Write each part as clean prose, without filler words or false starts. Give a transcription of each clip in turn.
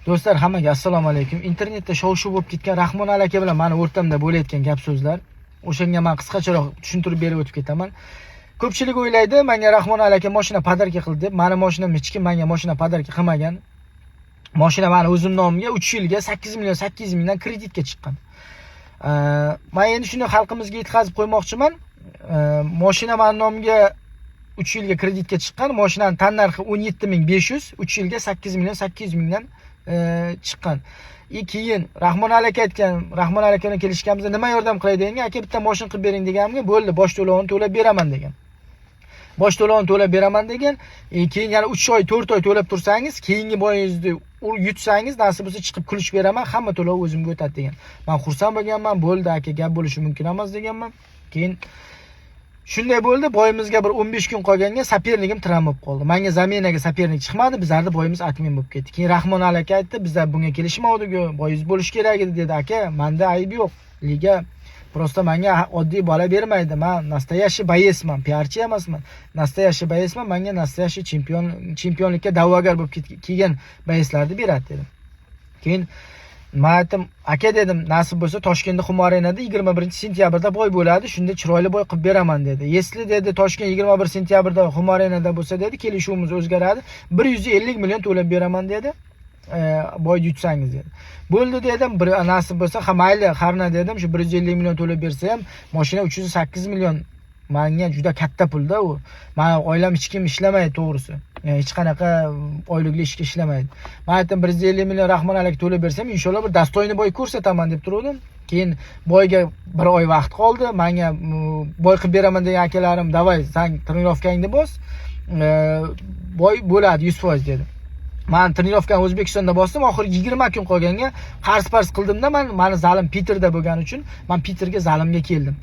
Do'stlar, hammaga assalomu alaykum. Internetda shov-shuv bo'lib ketgan Rahmon aka bilan mani o'rtamda bo'layotgan gap so'zlar. O'shanga men qisqacharoq tushuntirib berib o'tib ketaman. Ko'pchilik o'ylaydi, menga Rahmon aka mashina подарка qildi deb. Mani mashinam, hech kim menga mashina подарка qilmagan. Mashina mani o'zim nomimga 3 yilga 8 million 800 mingdan kreditga chiqqan. Men endi shuni xalqimizga yetkazib qo'ymoqchiman. Mashina mani nomimga 3 yilga kreditga chiqqan. Mashinani tan narxi 17 500, 3 yilga 8 million 800 mingdan chiqqan. И keyin Rahmon aka aytgan, Rahmon aka bilan kelishganimizda nima yordam qilay deganga, aka, bitta mashina qilib bering deganimga, bo'ldi, bosh to'lovini to'lab beraman degan. Bosh to'lovini to'lab beraman degan. Keyin yana 3 oy, 4 oy to'lab tursangiz, keyingi бой ingizni yutsangiz, nasib bo'lsa, chiqib ключ beraman, hamma to'lov o'zimga o'tadi degan. Men xursand bo'lganman, bo'ldi aka, gap bo'lishi mumkin emas deganman. Keyin shunday bo'ldi, бой imizga bir 15 kun qolganga соперник im travma bo'lib qoldi. Menga замена ga соперник chiqmadi, bizlarni бой imiz отмен bo'lib ketdi. Keyin Rahmon aka aytdi, bizlar bunga kelishmadik-ku, бой ingiz bo'lishi kerak edi dedi. Aka, menda ayb yo'q. Liga просто menga oddiy bola bermaydi. Men настоящий боец man, piarchi emasman. Настоящий боец man, menga настоящий chempion, chempionlikka da'vogar bo'lib kelgan боец larni beradi dedim. Keyin men aytdim, aka dedim, nasib bo'lsa, Toshkentda Humo Arenada 21 sentyabrda бой bo'ladi, shunda chiroyli бой qilib beraman dedi. Если dedi, Toshkent 21 sentyabrda Humo Arenada bo'lsa dedi, kelishuvimiz o'zgaradi. 150 million to'lab beraman dedi. Бой yutsangiz dedi. Bo'ldi dedim, bir nasib bo'lsa, ha mayli, harna dedim, shu 150 million to'lab bersa ham, mashina 308 million menga juda katta pulda u. Mani oilam hech kim ishlamaydi to'g'risi. Yani hech qanaqa oylikli ishga ishlamaydi. Men aytdim, 150 million Rahmon aka to'lab bersam, inshaalloh bir достойный бой ko'rsataman deb turgandim. Keyin бой ga bir oy vaqt qoldi. Menga бой qilib beraman degan akalarim, "Давай, san тренировка ngni bos, бой bo'ladi 100%" dedi. Man тренировка ni O'zbekistonda bosdim. Oxirgi 20 kun qolganga qarz parz qildimda, man mani zalim Piterda bo'lgani uchun man Piterga zalimga keldim.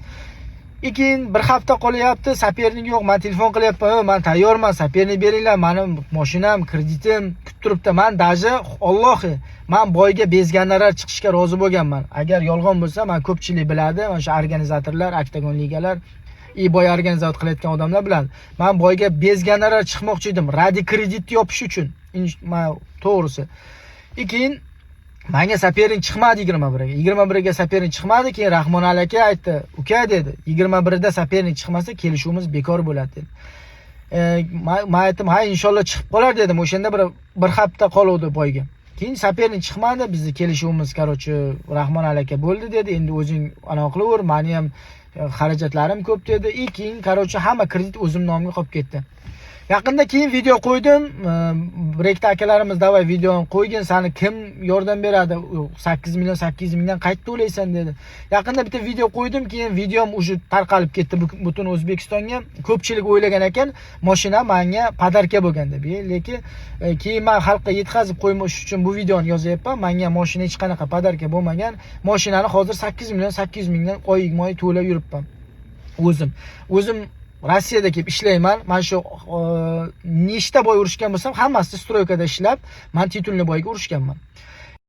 И keyin bir hafta qolyapti, соперник yo'q. Man telefon qilyapman, "O, man tayyorman, соперник beringlar, mani mashinam, kreditim kutib turibdi." Man даже, Allohi, man бой ga без gonorar chiqishga rozi bo'lganman. Agar yolg'on bo'lsa, man ko'pchilik biladi, mana shu organizatorlar, Oktagon ligalar, и бой организовать qilayotgan odamlar biladi. Man бой ga без gonorar chiqmoqchi edim, ради kreditni yopish uchun. Man to'g'risi. И keyin menga соперник chiqmadi 21ga. 21ga соперник chiqmadi. Keyin Rahmon aka aytdi, "Uka" dedi, "21da соперник chiqmasa, kelishuvimiz bekor bo'ladi" dedi. Man aytdim, ha, inshaalloh chiqib qolar dedim. O'shanda bir hafta qoluvdi бой ga. Keyin соперник chiqmadi, bizni kelishuvimiz, короче, Rahmon aka bo'ldi dedi. Endi o'zing anaqa qilaver, mani ham xarajatlarim ko'p dedi. И keyin, короче, hamma kredit o'zim nomimga qolib ketdi. Yaqinda keyin video qo'ydim. Bir ikkita akalarimiz, "Давай videoni qo'ygin, sani kim yordam beradi? 8 million 800 mingdan qayerda to'laysan?" dedi. Yaqinda bitta video qo'ydim, keyin videom уже tarqalib ketdi butun O'zbekistonga. Ko'pchilik o'ylagan ekan, mashina menga подарка bo'lgan deb. Lekin keyin men xalqqa yetkazib qo'ymoq uchun bu videoni yozyapman. Menga mashina hech qanaqa подарка bo'lmagan. Mashinani hozir 8 million 800 mingdan oyma-oy to'lab yuribman. O'zim. O'zim Rossiyada kelib ishlayman. Mana shu nechta бой urushgan bo'lsam, hammasida стройка da ishlab, man титульный бой ga urushganman.